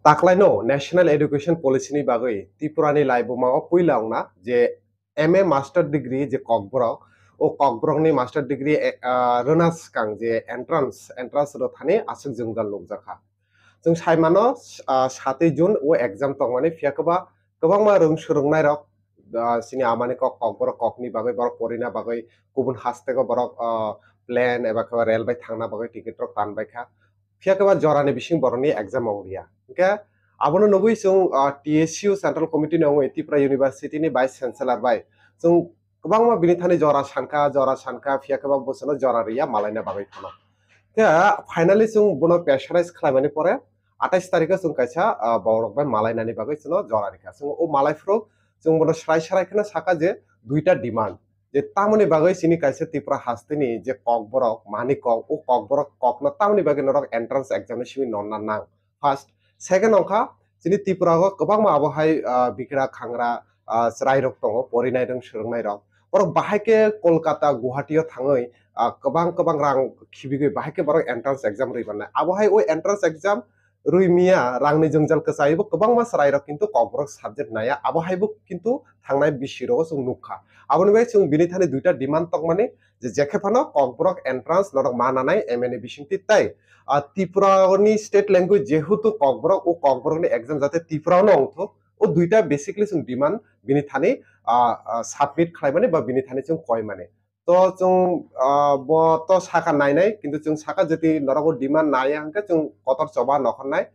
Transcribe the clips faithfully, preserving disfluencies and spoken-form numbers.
Taklaino National Education Policy ni bagwi Tripura ni laibuma o puila wngna je M A master degree je kokborok, o kokborok ni master degree, eh, ah, rwna swkang je entrance, entrance rw thani aswk jwngjal nukjakha. Chwng sai mano, ah, satwi June o exam tongmani, phiya kwba kwbangma rwng swrwngnai rok, ah, chini amani kok, kokborok kokni bagwi, borok porina bagwi, kubun hasteo borok, ah, plane eba khe rail bai thangna bagwi ticket rok tan bai kha. Phiya khe ba jorani bising borokni exam ong liya. Hingkhe abono nugwi chwng, ah, T S U Central Committee ni ongwi Tripura University ni Vice Chancellor bai chwng kwbangma bini thani jora sankha, jora sankha, phiya khe ba bwsano jora riya malaina bagwi phano. Khe finally chwng bono pressurize khlaimani pore atais tarikho chwng kaisa, ah, borok bai malainani bagwi chwngno jora rikha. Chwng o malai phuru chwng bono srai srai kheno saka je duita demand. Je tamoni bagwi chini kaisa Tripura hasteni je kokborok, mani kok, o kokborok kokno tamoni bagwi norok entrance exam ni simi nonna nang. First, second wngkha, chini Tripura o kwbangma abo hai, ah, bikra khangra, ah, chwrai rok tongo, porinai rok, swrwngnai rok. Borok bahai khe Kolkata, Guwahati o thangwi, ah, kwbang kwbang rang khibigwi bahai khe borok entrance exam rwi mannai. Abo hai o entrance exam rwi miya, rangni jwngjal kwchaibo kwbangma chwrai rok kintu kokborok subject naiya, abo haibo kintu thangnai bisi rogo chwng nukha. Aboni bai chwng bini thani duita demand tongmani je, jekhe phano kokborok entrance norok ma nanai M A ni bisingtwi tei, ah, Tripura ni state language jehetu kokborok, o kokborok ni exam jate Tripura no wngthok, o duita basically chwng demand bini thani, ah, ah, submit khlaimani ba bini thani chwng koimani. To chwng, ah, bo to saka nainai, kintu chwng saka jeti norok o demand naiya hwnkhe chwng kotor choba nokhornai.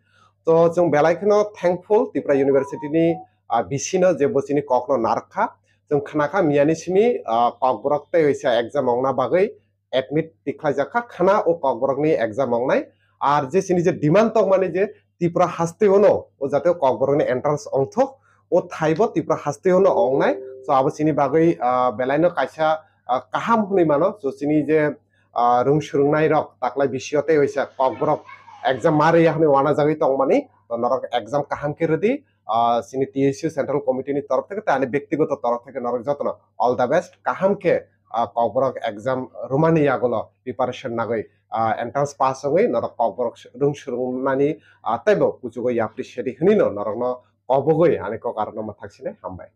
To chwng belai kheno thankful Tripura University ni, ah, V C no je bo chini kokno narwkha. Chwng khna kha miyani simi, ah, kokborok tei waisa exam ongna bagwi admit tikhlaijakha, khna o kokborokni exam ongnai. Ar je chini je demand tongmani je Tripura hasteo no o jateo kokborokni entrance ongthok, o thaibo Tripura hasteo no ongnai. So abo chini bagwi, ah, belaino kaisa, ah, kaham hwnwi mano. So chini je, ah, rwng swrwngnai rok taklai bisio tei waisa kokborok exam ma rwya hwnwi uanajagwi tongmani, to norok exam kaham khe rwdi. Ah, chini T S U Central Committee ni torof theke tei ani bektigoto torof theke norok jotono all the best, kaham khe, ah, kokborok exam rwmani yagulo preparation nagwi, ah, entrance pass wngwi norok kokborok rwng swrwngmani, ah, teibo kuchugo yapri sedi hwnwi no norokno kobogwi ani kok arokno mwthak sinai hambai.